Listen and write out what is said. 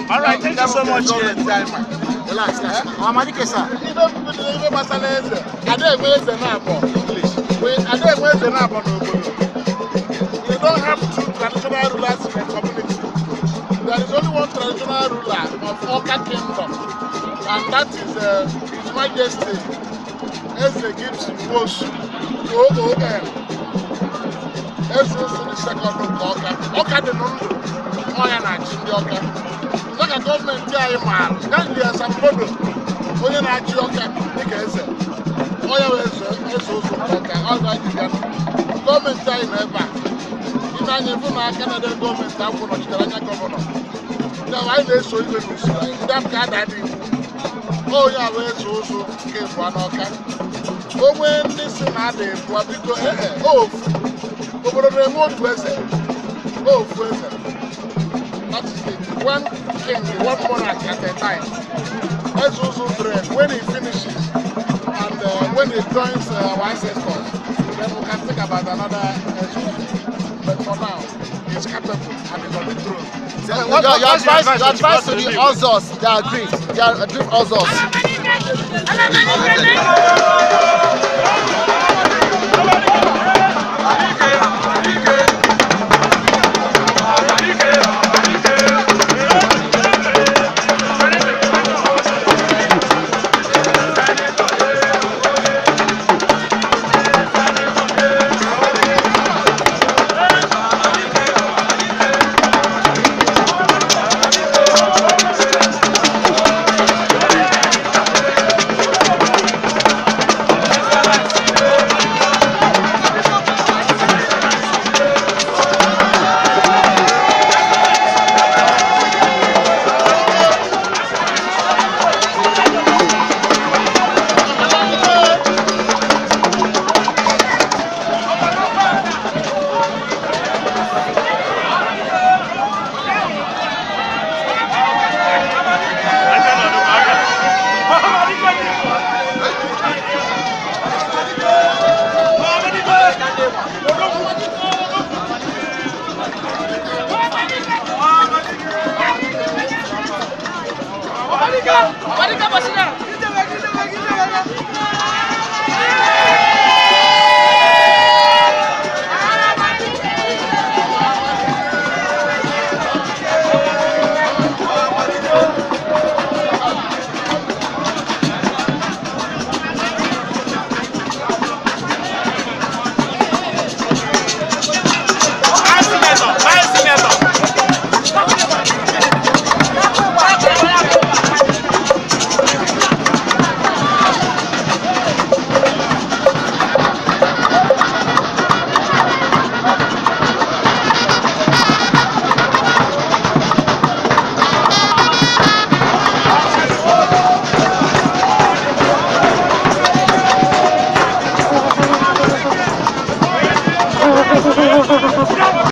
All right, thank you so much. Relax, You don't have two traditional rulers in a community. There is only one traditional ruler of Awka Kingdom, and that is Majesty Eze Gibson Nwosu, OON, Eze Ụsụ the second nke Ọka. Ọka dị ndụ, ọ ya na-achị ndị Ọka. Dịka gọọmenti anyị maara, ya ji asambodo onye na-achị Ọka dịka eze. Ọ ya wee eze Ụsụ nke Ọka, ọ ga-eji bịa. Gọọmenti anyị nọ ebe a. Ime anyị bụ na aka na gọọmenti akwụkwọ nọchitere anya governor. Ya bụ, anyị na-eso igwe n'usoro ndị ahụ ka ada dị iwu. Onye a bụ eze Ụzụ nke abụọ n'Ọka. O nwee ndị si na ada ebua, biko, ee, ofu obodo na-enwe otu eze, ofu eze. That is it. One king, one monarch at a time. Eze Ụzụ reign, when he finishes and when he joins our ancestors, then we can think about another Eze Ụzụ. But for now, he's capable and he's on the throne. Your advice to the others, they are drift. They are drift others. Go!